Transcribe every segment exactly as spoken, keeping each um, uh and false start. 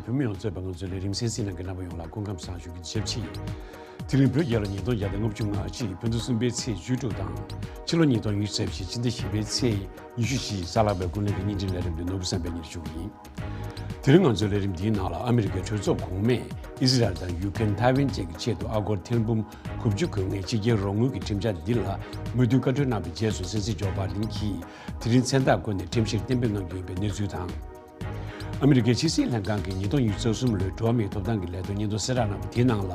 བོད་མི་ཡོངས་གཙོས་པའི་ང་ཚོའི་ལས་རིམ་གསན་གཟིགས་གནང་མཁན་རྣམ་པ་ཡོངས་ལ་སྐུ་ཁམས་བཟང་ཞུ་རྒྱུ་ཞབས་ཕྱི། དེ་རིང་བོད་རྒྱལ་ལོ་ཉིས་སྟོང་བརྒྱ་དང་ལྔ་བཅུ་ང་གཅིག་བོད་ཟླ་གསུམ་པའི་ཚེས་བཅུ་དྲུག་དང་། ཕྱི་ལོ་ཉིས་སྟོང་ཉི་ཤུ་རྩ་བཞི་སྤྱི་ཟླ་བཞི་པའི་ཚེས་ཉི་ཤུ་བཞི་གཟའ་ལྷག་པའི་དགུན་གནས་ཀྱི་བརྙན་འཕྲིན་ལས་རིམ་འདི་ནོར་བུ་བསམ་འཕེལ་གཉིས་ཞུ་གི་ཡིན། དེ་རིང་ང་ཚོའི་ལས་རིམ་འདིའི་ནང་ལ་ཨ་མི་རི་ཀའི་གྲོས་ཚོགས་གོང་མས་ཨི་ཟི་རལ་དང་ཡུ་ཀེ་རེན་ཐའེ་ཝན་བཅས་ཀྱི་ཆེད་དུ་ཨ་སྒོར་ཐེར་འབུམ་དགུ་བཅུ་དགོས་ངེས་ཕྱི་རྒྱལ་རོགས་དངུལ་གྱི་ཁྲིམས་འཆར་འདི་ལ་མོས་མཐུན་བཀའ་འཁྲོལ་གནང་བའི་རྗེས་སུ་སྲིད་འཛིན་ཇོ་བྷའི་ཌེན་གྱིས་དེ་རིང་མཚན་རྟགས་བཀོད་ནས་ཁྲིམས་གཞིར་གཏན་འབེབས་གནང་རྒྱུ་ཡིན་པའི་གནས་ཚུལ་དང་། ཨ་མི་རི་ཀའི་ཕྱི་སྲིད་ལྷན་ཁང་གིས་ཉིས་སྟོང་ཉི་ཤུ་རྩ་གསུམ་ལོའི་འགྲོ་བ་མིའི་ཐོབ་ཐང་གི་ལས་དོན་སྙན་ཐོ་གསལ་བསྒྲགས་གནང་བ་དེའི་ནང་ལ།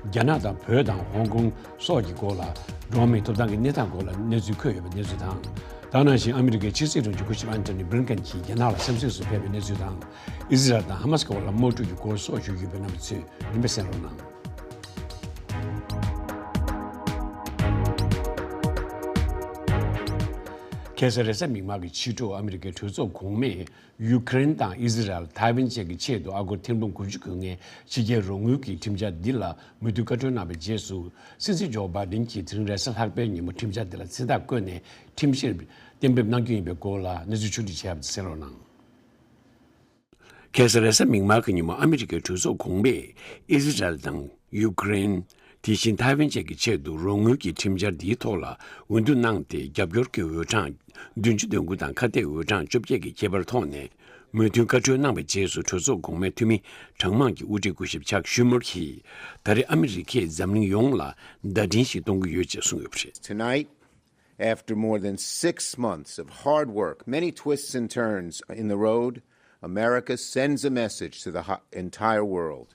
རྒྱ་ནག་དང་བོད་དང་ཧོང་ཀོང་སོགས་ཀྱི་སྐོར་ལ་འགྲོ་བ་མིའི་ཐོབ་ཐང་གི་གནས་སྟངས་སྐོར་ལ་གནས་ཚུལ་འཁོད་ཡོད་པའི་གནས་ཚུལ་དང་། ད་ག་ནང་བཞིན་ཨ་མི་རི་ཀའི་ཕྱི་སྲིད་དྲུང་ཆེ་སྐུ་ཞབས་ཨན་ཐོ་ནི་བྷི་ལིན་ཀེན་གྱིས་རྒྱ་ནག་ལ་འཚམས་གཟིགས་སུ་ཕེབས་པའི་གནས་ཚུལ་དང་། ཨི་ཟི་རལ་དང་ཧ་མ་སི་སྐོར་ལ་དམག་འཁྲུག་གི་སྐོར་སོགས་ཞུ་རྒྱུ་ཡོད་པའི་རྣམ་པ་ཚོས་རིམ་པས་གསན་རོགས་གནང་། ཁ་སང་རེས་གཟའ་མིག་དམར་གྱི་ཕྱི་དྲོ་ཨ་མི་རི་ཀའི་གྲོས་ཚོགས་གོང་མས། ཡུ་ཀེ་རེན་དང་ཨི་ཟི་རལ། ཐའེ་ཝན་བཅས་ཀྱི་ཆེད་དུ་ཨ་སྒོར་ཐེར་འབུམ་དགུ་བཅུ་དགོས་ངེས་ཕྱི་རྒྱལ་རོགས་དངུལ་གྱི་ཁྲིམས་འཆར་འདི་ལ་མོས་མཐུན་བཀའ་འཁྲོལ་གནང་བའི་རྗེས་སུ། སྲིད་འཛིན་ཇོ་བྷའི་ཌེན་གྱིས་དེ་རིང་རེས་གཟའ་ལྷག་པའི་ཉིན་མོ་ཁྲིམས་འཆར་འདི་ལ་མཚན་རྟགས་བཀོད་ནས་ཁྲིམས་གཞིར་གཏན་འབེབས་གནང་རྒྱུ་ཡིན་པའི་སྐོར་ལ་གནས་ཚུལ་ཕྱོགས་སྒྲིག་བྱས་པ་དེ་གསན་རོགས་གནང་། ཁ་སང་རེས་གཟའ་མིག་དམར་གྱི་ཉིན་མོ་ཨ་མི་རི་ཀའི་གྲོས་ཚོགས་གོང་མས་ཨི་ཟི་རལ་དང་ཡུ་ཀེ་རེན། དེ་བཞིན་ཐའེ་ཝན་བཅས་ཀྱི་ཆེད་དུ་རོགས་དངུལ་གྱི་ཁྲིམས་འཆར་འདིའི་ཐོག་ལ་འོས་བསྡུ་གནང་སྟེ། རྒྱབ་སྐྱོར་གྱི་འོས་གྲངས་བདུན་ཅུ་དོན་དགུ་དང་ཁ་གཏད་འོས་གྲངས་བཅོ་བརྒྱད་ཀྱི་ཁྱད་པར་ཐོག་ནས་མོས་མཐུན་བཀའ་འཁྲོལ་གནང་བའི་རྗེས་སུ། གྲོས་ཚོགས་གོང་མའི་འཐུས་མི་གྲངས་མང་གི་དབུ་ཁྲིད་སྐུ་ཞབས་ཅག་ཤུ་མར་གྱིས། ད་རེས་ཨ་མི་རི་ཀས་འཛམ་གླིང་ཡོངས་ལ་བརྡ་འཕྲིན་ཞིག་གཏོང་གི་ཡོད་ཅེས་གསུངས་ཡོད་པ་རེད། Tonight, after more than six months of hard work, many twists and turns in the road, America sends a message to the ho- entire world.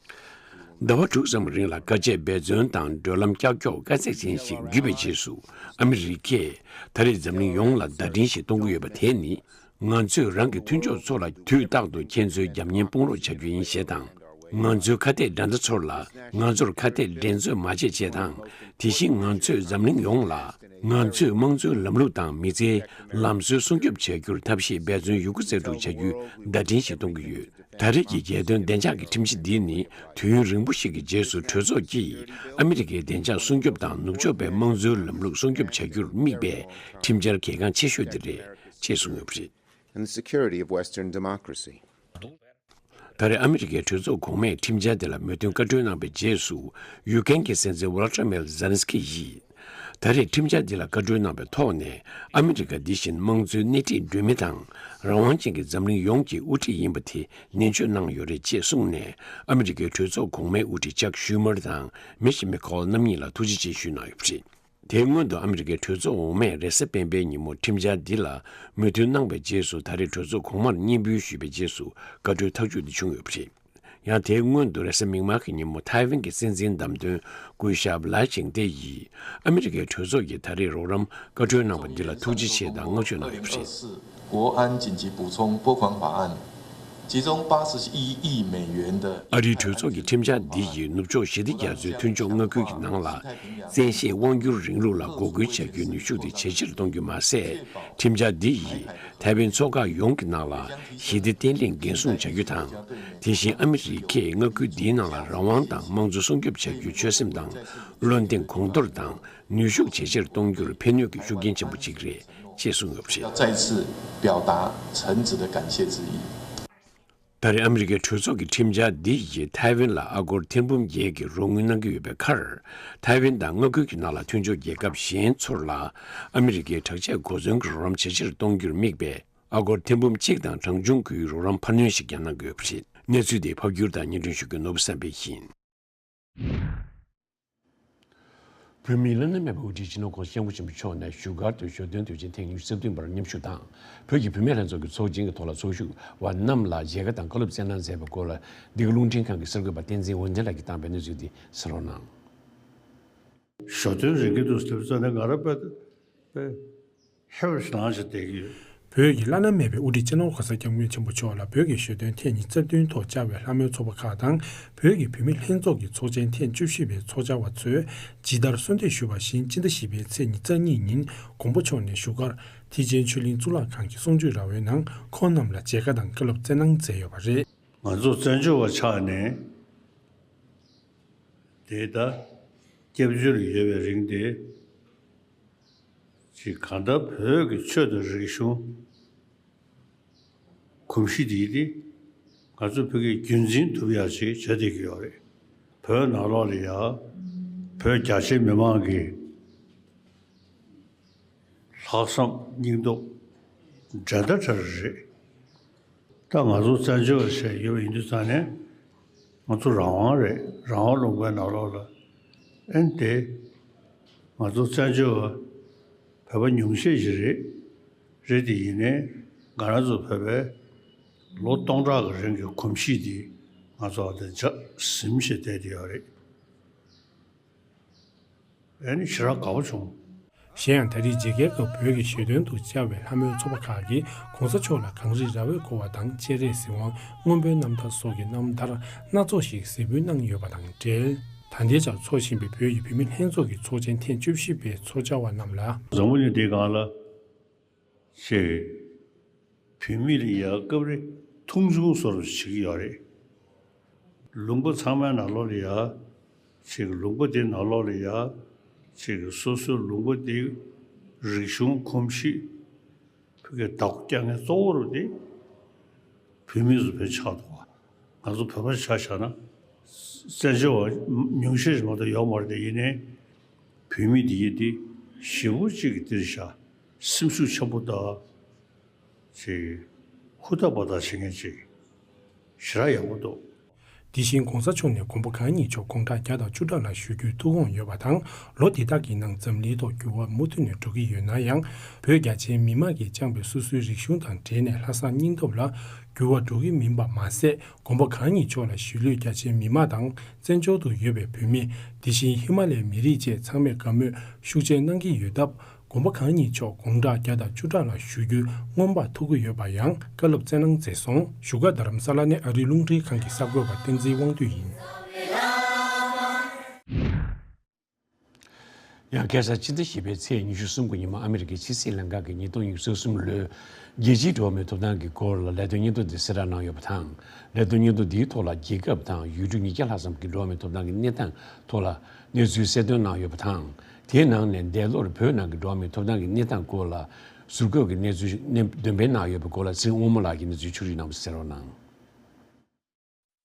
ཟླ་བ་དྲུག་ཙམ་རིང་ལ་དཀའ་སྤྱད་འབད་བརྩོན་དང་བགྲོད་ལམ་ཀྱག་ཀྱོག་དཀའ་ཚེགས་ཅན་ཞིག་བརྒྱུད་པའི་རྗེས་སུ། ཨ་མི་རི་ཀས་ད་རེས་འཛམ་གླིང་ཡོངས་ལ་བརྡ་འཕྲིན་ཞིག་གཏོང་གི་ཡོད་པ་དེ་ནི། ང་ཚོས་རང་གི་མཐུན་ཕྱོགས་ཚོ་ལ་དུས་རྟག་ཏུ་ཁྱེད་ཚོའི་རྒྱབ་གཉེར་དཔུང་རོགས་བྱ་རྒྱུ་ཡིན་ཞེས་དང་། ང་ཚོའི་ཁ་གཏད་འགྲན་ཟླ་ཚོར་ལ་ང་ཚོར་ཁ་གཏད་འགྲན་རྩོད་མ་བྱེད་ཅེས་དང་། དེ་བཞིན་ང་ཚོས་འཛམ་གླིང་ཡོངས་ལ་ང་ཚོས་དམངས་གཙོའི་ལམ་ལུགས་དང་མི་ཚེའི་ལམ་སྲོལ་སྲུང་སྐྱོབ་བྱ་རྒྱུར་ཐབས་ཤེས་འབད་བརྩོན་ཡོད་རྒུ་རྩལ་སྤྲུགས་བྱ་རྒྱུའི་བརྡ་འཕྲིན་ཞིག་གཏོང་གི་ཡོད། ད་རེས་ཀྱི་རྒྱལ་དོན་བདེ་འཇགས་ཀྱི་ཁྲིམས་གཞི་འདི་ནི་དུས་ཡུན་རིང་པོ་ཞིག་གི་རྗེས་སུ་གྲོས་ཚོགས་ཀྱིས་ཨ་མི་རི་ཀའི་བདེ་འཇགས་སྲུང་སྐྱོབ་དང་ནུབ་ཕྱོགས་པའི་དམངས་གཙོའི་ལམ་ལུགས་སྲུང་སྐྱོབ་བྱ་རྒྱུར་དམིགས་པའི་ཁྲིམས་འཆར་གལ་འགངས་ཆེ་ཤོས་དེ་རེད་ཅེས་གསུངས་ཡོད་པ་རེད། And the security of Western democracy. ད་རེས་ཨ་མི་རི་ཀའི་གྲོས་ཚོགས་གོང་མས་ཁྲིམས་འཆར་དེ་ལ་མོས་མཐུན་བཀའ་འཁྲོལ་གནང་བའི་རྗེས་སུ། ཡུ་ཀེན་གྱི་སྲིད་འཛིན་ཝོ་ལོ་ཏྲ་མེལ་ཛེ་ལན་སི་ཀི་ཡིས། ད་རེས་ཁྲིམས་འཆར་འདི་ལ་བཀའ་འཁྲོལ་གནང་བའི་ཐོག་ནས། ཨ་མི་རི་ཀ་འདི་བཞིན་དམངས་གཙོའི་སྣེ་ཁྲིད་སྒྲོན་མེ་དང་། རང་དབང་ཅན་གྱི་འཛམ་གླིང་ཡོངས་ཀྱི་དབུ་ཁྲིད་ཡིན་པ་དེ་ནན་བརྗོད་གནང་ཡོད་རེད་ཅེས་གསུངས་ནས། ཨ་མི་རི་ཀའི་གྲོས་ཚོགས་གོང་མའི་དབུ་ཁྲིད་ཅག་ཤུ་མར་དང་མིཆ་མེ་ཁོལ་རྣམ་གཉིས་ལ་ཐུགས་རྗེ་ཆེ་ཞུས་གནང་ཡོད་པ་རེད། དེའི་སྔོན་དུ་ཨ་མི་རི་ཀའི་གྲོས་ཚོགས་འོག་མས་རེས་གཟའ་སྤེན་པའི་ཉིན་མོ་ཁྲིམས་འཆར་འདི་ལ་མོས་མཐུན་གནང་བའི་རྗེས་སུ། ད་རེས་གྲོས་ཚོགས་གོང་མར་སྙན་འབུལ་ཞུས་པའི་རྗེས་སུ་བཀའ་འཁྲོལ་ཐག་གཅོད་འདི་བྱུང་ཡོད་པ་རེད། ཡང་དེའི་སྔོན་དུ་རེས་གཟའ་མིག་དམར་གྱི་ཉིན་མོ་ཐའེ་ཝན་གྱི་སྲིད་འཛིན་བདམས་ཐོན་སྐུ་ཞབས་ལའེ་ཅིང་ཏེ་ཡིས་ཨ་མི་རི་ཀའི་གྲོས་ཚོགས་ཀྱིས་ད་རེས་རོགས་རམ་བཀའ་འཁྲོལ་གནང་བ་འདི་ལ་ཐུགས་རྗེ་ཆེ་དང་བསྔགས་བརྗོད་གནང་ཡོད་པ་རེད། 国安紧急补充拨款法案，其中八十一亿美元的 ཨ་རིའི་གྲོས་ཚོགས་ཀྱི་ཁྲིམས་འཆར་འདི་ཡིས་ནུབ་ཕྱོགས་ཞི་བདེ་རྒྱ་མཚོའི་མཐུན་ཕྱོགས་མངའ་ཁུལ་གྱི་ནང་ལ་བཙན་ཤེད་དབང་སྒྱུར་རིང་ལུགས་ལ་འགོག་རྒོལ་བྱ་རྒྱུའི་ནུས་ཤུགས་དེ་ཇེ་ཆེར་གཏོང་རྒྱུ་མ་ཟད། ཁྲིམས་འཆར་འདི་ཡིས་ཐའེ་ཝན་མཚོ་འགག་ཡོངས་ཀྱི་ནང་ལ་ཞི་བདེ་བརྟན་ལྷིང་འགན་སྲུང་བྱ་རྒྱུ་དང་། དེ་བཞིན་ཨ་མི་རི་ཀས་མངའ་ཁུལ་འདིའི་ནང་ལ་རང་དབང་དང་དམངས་གཙོ་སྲུང་སྐྱོབ་བྱ་རྒྱུའི་ཆོད་སེམས་དང་བློ་གདེང་གོང་མཐོར་དང་ནུས་ཤུགས་ཇེ་ཆེར་གཏོང་རྒྱུར་ཕན་ནུས་ཀྱི་ཤུགས་རྐྱེན་ཆེན་པོ་ཞིག་རེད་ཅེས་གསུངས་ཡོད་པ་རེད། 要再次表达诚挚的感谢之意。 ད་རེས་ཨ་མི་རི་ཀའི་གྲོས་ཚོགས་ཀྱི་ཁྲིམས་འཆར་འདི་ཡིས་ཐའེ་ཝན་ལ་ཨ་སྒོར་ཐེར་འབུམ་བརྒྱད་ཀྱི་རོགས་དངུལ་གནང་གི་ཡོད་པའི་ཁར། ཐའེ་ཝན་དང་མངའ་ཁུལ་གྱི་ནང་ལ་མཐུན་ཕྱོགས་རྒྱལ་ཁབ་གཞན་ཚོར་ལ་ཨ་མི་རི་ཀའི་དྲག་ཆས་གོ་མཚོན་གྱི་རོགས་རམ་ཇེ་ཆེར་གཏོང་རྒྱུར་དམིགས་པའི་ཨ་སྒོར་ཐེར་འབུམ་གཅིག་དང་གྲངས་ཆུང་གི་རོགས་རམ་འཕར་སྣོན་ཞིག་ཀྱང་གནང་གི་ཡོད་པ་རེད། གནས་ཚུལ་དེ་ཕབ་སྒྱུར་དང་སྙན་སྒྲོན་ཞུ་མཁན་ནོར་བུ་བསམ་འཕེལ་ཡིན། བོད་མིའི་བླ་ན་མེད་པའི་དབུ་ཁྲིད་སྤྱི་ནོར་༸གོང་ས་༸སྐྱབས་མགོན་ཆེན་པོ་མཆོག་ནས་བཞུགས་སྒར་དུ་ཞོ་སྟོན་དུས་ཆེན་ཐེངས་ཉི་ཤུ་རྩ་བདུན་པར་མཉམ་ཞུགས་དང་། བོད་ཀྱི་བུད་མེད་ལྷན་ཚོགས་ཀྱི་ཚོགས་ཆེན་གྱི་ཐོག་ལ་ཚོགས་ཞུགས་པ་རྣམས་ལ་མཇལ་ཁ་དང་བཀའ་སློབ་སྩལ་གནང་མཛད་པའི་སྐོར་ལ། འདི་ག་རླུང་འཕྲིན་ཁང་གི་གསར་འགོད་པ་བསྟན་འཛིན་འོད་ལྡན་ལགས་ཀྱིས་བཏང་པའི་གནས་ཚུལ་འདི་གསན་རོགས་གནང་། ཞོ་སྟོན་རིང་གི་འདུག་ཟེར་ཙང་ནས་ང་རང་དཔེ་དཔེ་ཧེ་བ་ཞིག་ནང་ཞིག་བསྡད་ཀྱི་ཡོད། བོད་ཀྱི་བླ་ན་མེད་པའི་དབུ་ཁྲིད་སྤྱི་ནོར་༸གོང་ས་༸སྐྱབས་མགོན་ཆེན་པོ་མཆོག་ལ་བོད་ཀྱི་ཞོ་སྟོན་ཐེངས་ཉི་ཤུ་རྩ་བདུན་ཐོག་བཅར་བའི་ལྷ་མོའི་ཚོགས་པ་ཁག་དང་། བོད་ཀྱི་བུད་མེད་ལྷན་ཚོགས་ཀྱི་ཚོགས་ཆེན་ཐེངས་བཅུ་བཞི་པའི་ཚོགས་བཅར་བ་ཚོས་ཇི་ལྟར་གསོལ་འདེབས་ཞུས་པ་བཞིན། སྤྱི་ཟླ་བཞི་པའི་ཚེས་ཉི་ཤུ་རྩ་གཉིས་ཉིན་མགོན་པོ་མཆོག་ནས་བཞུགས་སྒར་མཐིལ་ཆེན་ཆོས་གླིང་གཙུག་ལག་ཁང་གི་གསུང་ཆོས་ར་བའི་ནང་ཁོང་རྣམས་ལ་མཇལ་ཁ་དང་བཀའ་སློབ་སྩལ་གནང་མཛད་ཡོད་པ་རེད། ང་ཚོ་བཙན་བྱོལ་བ་ཆགས་ནས་དེ་ད་སྐྱབས་བཅོལ་ཡོད་པའི་རིང་དེ། ཅིག་གང་ལྟར་བོད་ཀྱི་ཆོས་དང་རིག་གཞུང་གོམས་གཤིས་དེ་དེ་ ང་ཚོ་བོད་ཀྱི་རྒྱུན་འཛིན་ཐུབ་ཡ་ཞིག་བྱ་བསྡད་ཀྱི་ཡོད་རེད། བོད་ནང་ལོགས་ལ་ཡ་བོད་རྒྱ་ཆེའི་མི་མང་གི་ལྷག་བསམ་སྙིང་སྟོབས་འགྲན་ཟླ་བྲལ་རེད། ད་ང་ཚོ་བཙན་བྱོལ་བ་ཞིག་ཡོད་པ་ཡིན་དུས་ཙང་ནས་ང་ཚོ་རང་དབང་རེད། རང་དབང་ལུང་པའི་ནང་ལོགས་ལ་ཨེ་ནི་དེ་ང་ཚོ་བཙན་བྱོལ་བ་བོད་པ་ཉུང་ཤས་ཤིག་རེད། རེད་དེ་ཡིན་ནའི་ང་རང་ཚོ་བོད་པའི་ལོ་སྟོང་ཕྲག་གི་རིང་གི་གོམས་གཤིས་འདི་ང་ཚོ་ཨ་དེ་འཇགས་ཟིན་བྱས་བསྡད་དེ་ཡོད་རེད། ཨེ་ནི་ཞེ་དྲག་དགའ་པོ་བྱུང་། གཞན་ཡང་ད་རེས་ཇེ་རྒྱལ་ཁབ་བོད་ཀྱི་ཞལ་འདོན་དུ་བཅར་བའི་ལྷ་མོའི་ཚོགས་པ་ཁག་གིས་གོང་ས་མཆོག་ལ་གངས་རི་ར་བས་བསྐོར་བ་དང་སྤྱན་རས་གཟིགས་དབང་སྔོན་པོའི་རྣམ་ཐར་སོགས་ཀྱི་རྣམ་ཐར་སྣ་ཚོགས་ཤིག་གཟིགས་འབུལ་གནང་ཡོད་པ་དང་འབྲེལ། ད་ལྟའི་ཆར་འཚོགས་བཞིན་པའི་བོད་ཀྱི་བུད་མེད་ལྷན་ཚོགས་ཀྱི་ཚོགས་ཆེན་ཐེངས་བཅུ་བཞི་པའི་ཚོགས་བཅར་བ་རྣམས་ལ། འཛམ་བུ་གླིང་འདིའི་སྒང་ལ་ཅིག་བུད་མེད་ལ་ཡ་སྐབས་རེ་མཐོང་ཆུང་བཟོ་འདྲ་བྱེད་ཀྱི་ཡོད་རེད། ལུང་པ་ཚང་མའི་ནང་ལོགས་ལ་ཡ་ཅིག་ལུང་པ་དེའི་ནང་ལོགས་ལ་ཡ་ཅིག་སོ་སོའི་ལུང་པ་དེའི་རིག་གཞུང་གོམས་གཤིས་བོད་ཀྱི་བདག་པོ་རྒྱག་མཁན་གཙོ་བོ་རུ་དེ་བུད་མེད་ཚོ་ཕལ་ཆགས་འདུག་བ། ང་ཚོ་བོད་པ་ཆ་བཞག་ན་བཙན་བྱོལ་བ་ཉུང་ཤས་ཤིག་མ་གཏོགས་ཡོད་མ་རེད་དེ། ཡིན་ནའི་བུད་མེད་དེ་ཡི་དེ་ཞེ་པོ་ཅིག་གི་དེར་བཞག་སེམས་ཤུགས་ཆེན་པོ་དང་ཅིག་ཧུར་ཐག་འབད་ཐག་བྱེད་མཁན་ཅིག་ཞེ་དྲག་ཡག་པོ་འདུག་དེ་བཞིན་གོང་ས་མཆོག་ནས་དགོངས་པ་གང་ཉིད་མཆོག་དགུང་གྲངས་བརྒྱ་དང་བཅུ་ཕྲག་ལ་བཞུགས་རྒྱུའི་ཐུགས་དགོངས་ཡོད་པ་དང་། ལོ་འདི་དག་གི་ནང་འཛམ་གླིང་ཐོག་འགྱུར་བ་མུ་མཐུད་ནས་འགྲོ་གི་ཡོད་ན་ཡང་། བོད་རྒྱ་ཆེའི་མི་མང་གིས་བཅངས་པའི་སོ་སོའི་རིག་གཞུང་དང་འབྲེལ་ནས་ལྷག་བསམ་སྙིང་སྟོབས་ལ་འགྱུར་བ་འགྲོ་གི་མིན་པ་མ་ཟད། དགོངས་པ་གང་ཉིད་མཆོག་ལ་གཞིས་ལུས་རྒྱ་ཆེའི་མི་མང་དང་། བཙན་བྱོལ་དུ་ཡོད་པའི་བོད་མི། དེ་བཞིན་ཧི་མ་ལའི་མི་རིགས་བཅས་ཚང་མས་དགའ་མོས་ཤུགས་ཆེ་གནང་གི་ཡོད་སྟབས། དགོངས་པ་གང་ཉིད་མཆོག་དགུང་གྲངས་བརྒྱ་དང་བཅུ་ཕྲག་ལ་བཞུགས་རྒྱུ་མངོན་པར་ཐུགས་ཀྱི་ཡོད་པ་ཡང་བཀའ་སློབ་སྩལ་གནང་མཛད་སོང་། བཞུགས་སྒར་རྡ་རམ་ས་ལ་ནས་ཨ་རིའི་རླུང་འཕྲིན་ཁང་གི་གསར་འགོད་པ་བསྟན་འཛིན་དབང་འདུས་ཡིན། ཡང་ཁ་སང་ཕྱི་ཟླ་བཞི་པའི་ཚེས་ཉི་ཤུ་གསུམ་གྱི་ཉིན་མོ་ཨ་མི་རི་ཀའི་ཕྱི་སྲིད་ལྷན་ཁང་གིས་ཉིས་སྟོང་ཉི་ཤུ་གསུམ་ལོའི་རྒྱལ་སྤྱིའི་འགྲོ་བ་མིའི་ཐོབ་ཐང་གི་སྐོར་ལ་ལས་དོན་སྙན་ཐོ་འདི་གསལ་བསྒྲགས་གནང་ཡོད་པ་དང་། ལས་དོན་སྙན་ཐོ་འདིའི་ཐོག་ལ་རྒྱལ་ཁབ་དང་ཡུལ་གྲུ་ཉིས་བརྒྱ་ལྷག་ཙམ་གྱི་འགྲོ་བ་མིའི་ཐོབ་ཐང་གི་གནས་སྟངས་ཐོག་ལ་གནས་ཚུལ་གསལ་སྟོན་གནང་ཡོད་པ་དང་། དེའི་ནང་ནས་འདས་ལོར་བོད་ནང་གི་འགྲོ་བ་མིའི་ཐོབ་ཐང་གི་གནས་སྟངས་སྐོར་ལ་ཟུར་བཀོད་ཀྱི་གནས་ཚུལ་གནས་འདོན་སྤེལ་གནང་ཡོད་པའི་སྐོར་ལ་ཚེ་རིང་དབང་མོ་ལགས་ཀྱིས་གནས་ཚུལ་ཕྱོགས་བསྒྲིགས་གནང་བ་གསན་རོགས་གནང་།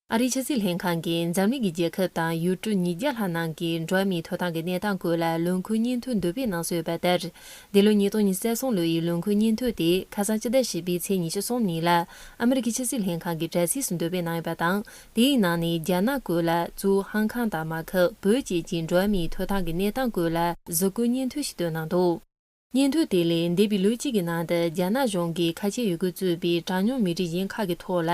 ཨ་རིའི་ཕྱི་སྲིད་ལྷན་ཁང་གིས་འཛམ་གླིང་གི་རྒྱལ་ཁབ་དང་ཡུལ་གྲུ་ཉིས་བརྒྱ་ལྷག་ནང་གི་འགྲོ་བ་མིའི་ཐོབ་ཐང་གི་གནས་སྟངས་སྐོར་ལ་ལུང་ཁུངས་སྙན་ཐོ་འདོན་སྤེལ་གནང་སྲོལ་ཡོད་པ་ལྟར། འདི་ལོ་ཉིས་སྟོང་ཉི་ཤུ་རྩ་གསུམ་ལོ་ཡི་ལུང་ཁུངས་སྙན་ཐོ་དེ་ཁ་སང་ཕྱི་ཟླ་བཞི་པའི་ཚེས་ཉི་ཤུ་གསུམ་ཉིན་ལ་ཨ་མི་རི་ཀའི་ཕྱི་སྲིད་ལྷན་ཁང་གི་དྲ་ཚིགས་སུ་འདོན་སྤེལ་གནང་ཡོད་པ་དང་། དེའི་ནང་ནས་རྒྱ་ནག་བཀོད་ལ་གཙོ་བོ་ཧང་ཁང་དང་མ་ཁབ་བོད་བཅས་ཀྱི་འགྲོ་བ་མིའི་ཐོབ་ཐང་གི་གནས་སྟངས་སྐོར་ལ་གཟིགས་སྐོར་སྙན་ཐོ་ཞིག་བཏོན་གནང་འདུག་སྙན་ཐོ་དེ་ལས་འདས་པའི་ལོ་གཅིག་གི་ནང་དུ་རྒྱ་ནག་གཞུང་གིས་ཁ་ཆེ་ཡུལ་གྱིས་གཙོས་པའི་གྲངས་ཉུང་མི་རིགས་གཞན་ཁག་གི་ཐོག་ལ་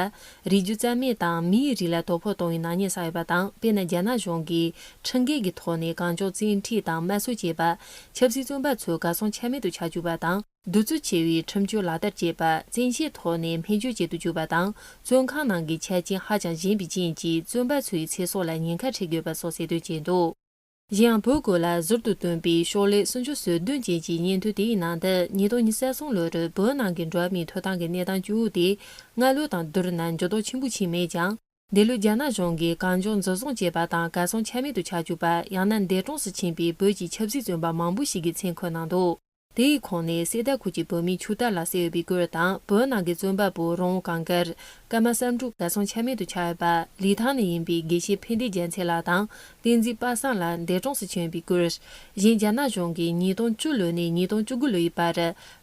རིགས་རྒྱུད་རྩ་མེད་དང་མིའི་རིགས་ལ་དོ་ཕོག་གཏོང་བའི་ནག་ཉེས་བསགས་ཡོད་པ་དང་། དཔེར་ན། རྒྱ་ནག་གཞུང་གིས་ཁྲིམས་འགལ་གྱི་ཐོག་ནས་གང་བྱུང་བཙན་ཁྲིད་དང་དམར་གསོད་བྱས་པ། ཆབ་སྲིད་བཙོན་པ་ཚོ་གར་སོང་ཆ་མེད་དུ་ཆགས་བཅུག་པ་དང་། གདུག་རྩུབ་ཆེ་བའི་ཁྲིམས་གཅོད་ལག་བསྟར་བྱས་པ། བཙན་ཤེད་ཐོག་ནས་སྨན་བཅོས་བྱེད་དུ་བཅུག་པ་དང་། བཙོན་ཁང་ནང་གི་ཆ་རྐྱེན་ཧ་ཅང་ཞན་པའི་རྐྱེན་གྱིས་བཙོན་པ་ཚོའི་ཚེ་སྲོག་ལ་ཉེན་ཁ་འཕྲད་དགོས་པ་སོགས་གསལ་སྟོན་བྱས་འདུག་གཞན་ཡང་། བོད་སྐོར་ལ་ཟུར་དུ་བཏོན་པའི་ཤོག་ལྷེ་སུམ་ཅུ་སོ་བདུན་ཅན་གྱི་སྙན་ཐོ་དེའི་ནང་དུ། ཉིས་སྟོང་ཉི་ཤུ་རྩ་གསུམ་ལོར་བོད་ནང་གི་འགྲོ་བ་མིའི་ཐོབ་ཐང་གི་གནས་སྟངས་སྐྱོ་བོ་དེ་སྔ་ལོ་དང་བསྡུར་ན་འགྱུར་ལྡོག་ཆེན་པོ་ཕྱིན་མེད་ཀྱང་། འདི་ལོ་རྒྱ་ནག་གཞུང་གིས་གང་བྱུང་འཛིན་བཟུང་བྱས་པ་དང་། གར་སོང་ཆ་མེད་དུ་ཆགས་བཅུག་པ། ཡང་ན་འདས་གྲོངས་སུ་ཕྱིན་པའི་བོད་ཀྱི་ཆབ་སྲིད་བཙོན་པ་མང་པོ་ཞིག་གི་མཚན་འཁོད་གནང་འདུག་དེའི་ཁོངས་ནས་གསེར་རྟ་ཁུལ་གྱི་བོད་མི་ཆུ་རྟ་ལགས་ཟེར་ཡོད་པའི་སྐོར་དང་། བོད་ནང་གི་བཙོན་པ་པོ་རོང་བོ་གངས་དཀར། ཀརྨ་བསམ་འགྲུབ་གར་སོང་ཆ་མེད་དུ་ཆགས་ཡོད་པ། ལི་ཐང་ནས་ཡིན་པའི་དགེ་བཤེས་ཕན་བདེ་རྒྱལ་མཚན་ལགས་དང་། བསྟན་འཛིན་པ་སངས་ལགས་འདས་གྲོངས་སུ་ཕྱིན་ཡོད་པའི་སྐོར། གཞན། རྒྱ་ནག་གཞུང་གིས་ཉིས་སྟོང་བཅུ་ལོ་ནས་ཉིས་སྟོང་བཅུ་དགུ་ལོ་ཡི་བར།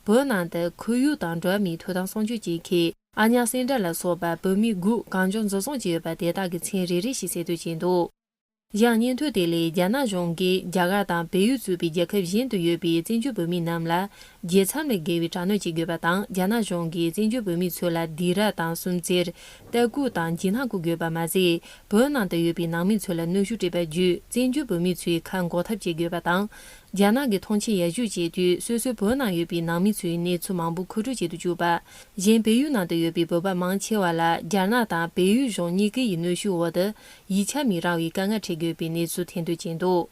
བོད་ནང་དུ་ཁོར་ཡུག་དང་འགྲོ་བ་མིའི་ཐོབ་ཐང་སྲུང་སྐྱོབ་བྱེད་མཁན་ཨ་ཉག་སེང་བྲག་ལ་སོགས་པ་བོད་མི་དགུ་གང་བྱུང་འཛིན་བཟུང་བྱས་ཡོད་པ་དེ་དག་གི་མཚན་རེ་རེ་བཞིན་གསལ་སྟོན་བྱས་འདུག་གཞན། སྙན་ཐོ་དེ་ལས་རྒྱ་ནག་གཞུང་གིས་རྒྱ་གར་དང་བལ་ཡུལ་གཙོས་པའི་རྒྱལ་ཁབ་གཞན་དུ་ཡོད་པའི་བཙན་བྱོལ་བོད་མི་རྣམས་ལ་རྒྱལ་མཚམས་ལས་བརྒལ་བའི་དྲག་གནོན་བྱེད་དགོས་པ་དང་། རྒྱ་ནག་གཞུང་གིས་བཙན་བྱོལ་བོད་མི་ཚོ་ལ་སྡིགས་ར་དང་སུན་གཙེར། ལྟ་སྐུལ་དང་འཇིགས་སྣང་བསྐུལ་དགོས་པ་མ་ཟད། བོད་ནང་དུ་ཡོད་པའི་ནང་མི་ཚོ་ལ་གནོན་ཤུགས་སྤྲད་པ་བརྒྱུད། བཙན་བྱོལ་བོད་མི་ཚོའི་ཁ་འགོག་ཐབས་བྱེད་དགོས་པ་དང་། རྒྱ་ནག་གིས་མཐོང་ཆེན་ཡར་ཞུ་བྱེད་དུས། སོ་སོའི་བོད་ནང་ཡོད་པའི་ནང་མི་ཚོའི་གནས་ཚུལ་མང་པོ་མཁོ་སྤྲོད་བྱེད་དུ་བཅུག་པ། གཞན། བལ་ཡུལ་ནང་དུ་ཡོད་པའི་བོད་པ་མང་ཆེ་བ་ལ་རྒྱ་ནག་དང་བལ་ཡུལ་གཞུང་གཉིས་ཀའི་གནོན་ཤུགས་འོག་ཏུ་ཡིག་ཆ་མི་རག་པའི་དཀའ་ངལ་འཕྲད་དགོས་པའི་གནས་ཚུལ་ཐེར་འདོན་བྱས་འདུག་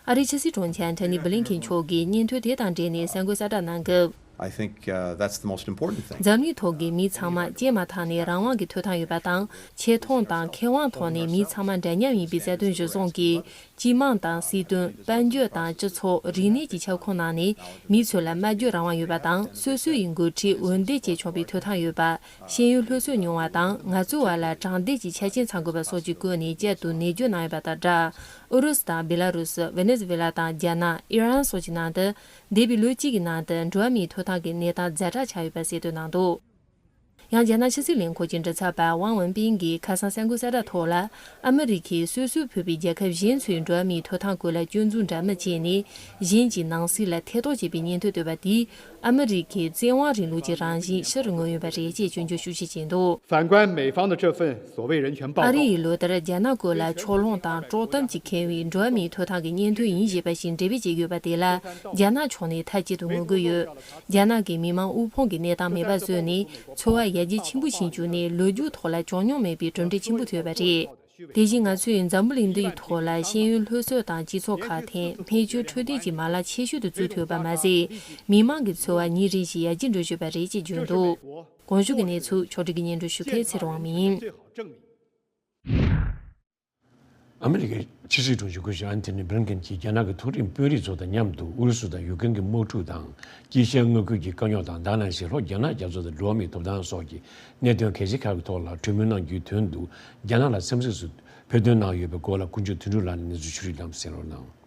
ཨ་རིའི་ཕྱི་སྲིད་དྲུང་ཆེ་ཨན་ཐོ་ནི་བྷི་ལིན་ཁེན་མཆོག་གིས་སྙན་ཐོ་དེ་དང་འབྲེལ་ནས་གསར་འགོད་གསལ་བསྒྲགས་གནང་སྐབས། I think uh, that's the most important thing. འཛམ་གླིང་ཐོག་གི་མི་ཚང་མ་སྐྱེས་མ་ཐག་ནས་རང་དབང་གི་ཐོབ་ཐང་ཡོད་པ་དང་། ཆེ་མཐོང་དང་ཁེ་དབང་ཐོག་ནས་མི་ཚང་མ་འདྲ་མཉམ་ཡིན་པའི་རྩ་དོན་གཞིར་བཟུང་གིས། སྤྱི་དམངས་དང་སྲིད་དོན། དཔལ་འབྱོར་དང་སྤྱི་ཚོགས། རིག་གནས་ཀྱི་ཁྱབ་ཁོངས་ནང་ནས་མི་ཚོ་ལ་སྨྲ་བརྗོད་རང་དབང་ཡོད་པ་དང་། སོ་སོ་ཡི་འགོ་ཁྲིད་འོས་འདེམས་བྱེད་ཆོག་པའི་ཐོབ་ཐང་ཡོད་པ། ཤེས་ཡོན་སློབ་གསོ་མྱོང་བ་དང་། ང་ཚོའི་བར་ལ་དྲང་བདེན་གྱི་ཆ་རྐྱེན་ཚང་དགོས་པ་སོགས་ཀྱི་སྐོར་ནས་བསྐྱར་དུ་ནན་བརྗོད་གནང་ཡོད་པ་དང་སྦྲགས། ཨུ་རུ་སུ་དང་བེ་ལ་རུ་སི། ཝེ་ནེ་ཛུ་ཝེ་ལ་དང་རྒྱ་ནག་ཨི་རན་སོགས་ཀྱི་ནང་དུ། འདས་པའི་ལོ་གཅིག་གི་ནང་དུ་འགྲོ་བ་མིའི་ཐོབ་ཐང་གི་གནས་སྟངས་ཛ་དྲག་ཆགས་ཡོད་པ་གསལ་སྟོན་གནང་འདུག། ཡང་རྒྱ་ནག་ཕྱི་སྲིད་ལས་ཁུངས་ཀྱི་མགྲིན་ཚབ་པ་ཝང་ཝུན་པིན་གྱིས་ཁ་སང་གསར་འགོད་གསལ་བསྒྲགས་ཐོག་ལ། ཨ་མི་རི་ཁས་སོ་སོའི་ཕུད་པའི་རྒྱལ་ཁབ་གཞན་ཚོའི་འགྲོ་བ་མིའི་ཐོབ་ཐང་སྐོར་ལ་སྐྱོན་འཛུགས་འདྲ་མིན་བྱས་ནས། གཞན་གྱི་ནང་སྲིད་ལ་ཐེ་གཏོགས་བྱས་པའི་ཉེས་འདོན་བཏོན་པ་དེས། ཨ་མི་རི་ཁའི་བཙན་དབང་རིང་ལུགས་ཀྱི་རང་བཞིན་ཕྱིར་མངོན་ཡོད་པ་རེད་ཅེས་སྐྱོན་བརྗོད་ཤུགས་ཆེ་བྱས་འདུག། 反观美方的这份所谓人权报告。 ཨ་རི་ཡིས་ལོ་ལྟར་རྒྱ་ནག་སྐོར་ལ་ཕྱོགས་ལྷུང་དང་དཀྲོག་གཏམ་གྱིས་ཁེངས་པའི་འགྲོ་བ་མིའི་ཐོབ་ཐང་གི་སྙན་ཐོ་ཡིན་ཞེས་པ་ཞིག་འགྲེལ་བརྗོད་བྱས་ཡོད་པ་དེ་ལ། རྒྱ་ནག་ཕྱོགས་ནས་མཐའ་གཅིག་ཏུ་ངོ་རྒོལ་ཡོད། རྒྱ་ནག་གི་མི་མང་དབུལ་ཕོངས་ཀྱི་གནས་སྟངས་མེད་པ་བཟོས་ནས། འཚོ་བ་ཡར་རྒྱས་ཆེན་པོ་ཕྱིན་བཅུག་ནས། ལོ་རྒྱུས་ཐོག་ལ་བྱུང་མྱོང་མེད་པའི་གྲུབ་འབྲས་ཆེན་པོ་ཐོབ་ཡོད་པ་རེད། དེ་བཞིན་ང་ཚོས་འཛམ་བུ་གླིང་འདིའི་ཐོག་ལ་ཤེས་ཡོན་སློབ་གསོ་དང་སྤྱི་ཚོགས་ཁག་ཐེག་སྨན་བཅོས་འཕྲོད་བསྟེན་གྱི་མ་ལག་ཆེ་ཤོས་དུ་བཙུགས་ཐུབ་པ་མ་ཟད། མི་མང་གི་འཚོ་བ་ཉིན་རེ་བཞིན་ཡར་རྒྱས་འགྲོ་བཞིན་པ་རེད་ཅེས་བརྗོད་འདུག། གོང་ཞུས་ཀྱི་གནས་ཚུལ་ཕྱོགས་སྒྲིག་གིས་སྙན་སྒྲོན་ཞུ་མཁན་ཚེ་རིང་དབང་མིན། ཨ་མི་རི་ཀའི་ཕྱི་སྲིད་དྲུང་ཆེ་སྐུ་ཞབས་ཨན་ཐོ་ནི་བྷི་ལིན་ཀེན་གྱིས་རྒྱ་ནག་གི་མཐོ་རིམ་དཔོན་རིགས་ཚོ་དང་མཉམ་དུ་ཨུ་རུ་སུ་དང་ཡུཀ་རེན་གྱི་དམག་འཁྲུག་དང་། དཀྱིལ་ཤར་མངའ་ཁུལ་གྱི་དཀའ་རྙོག་དང་། དེ་ནང་བཞིན་ལྷོ་རྒྱ་ནག་རྒྱ་མཚོ་དང་འགྲོ་བ་མིའི་ཐོབ་ཐང་སོགས་ཀྱི་གནད་དོན་གལ་ཆེ་ཁག་གི་ཐོག་ལ་གྲོས་མོལ་གནང་རྒྱུའི་དོན་དུ། རྒྱ་ནག་ལ་འཚམས་གཟིགས་སུ་ཕེབས་ཐོན་གནང་ཡོད་པའི་སྐོར་ལ་དཀོན་མཆོག་དོན་གྲུབ་ལགས་ནས་གནས་ཚུལ་ཕྱོགས་བསྒྲིགས་གནང་བ་གསན་རོགས་གནང་།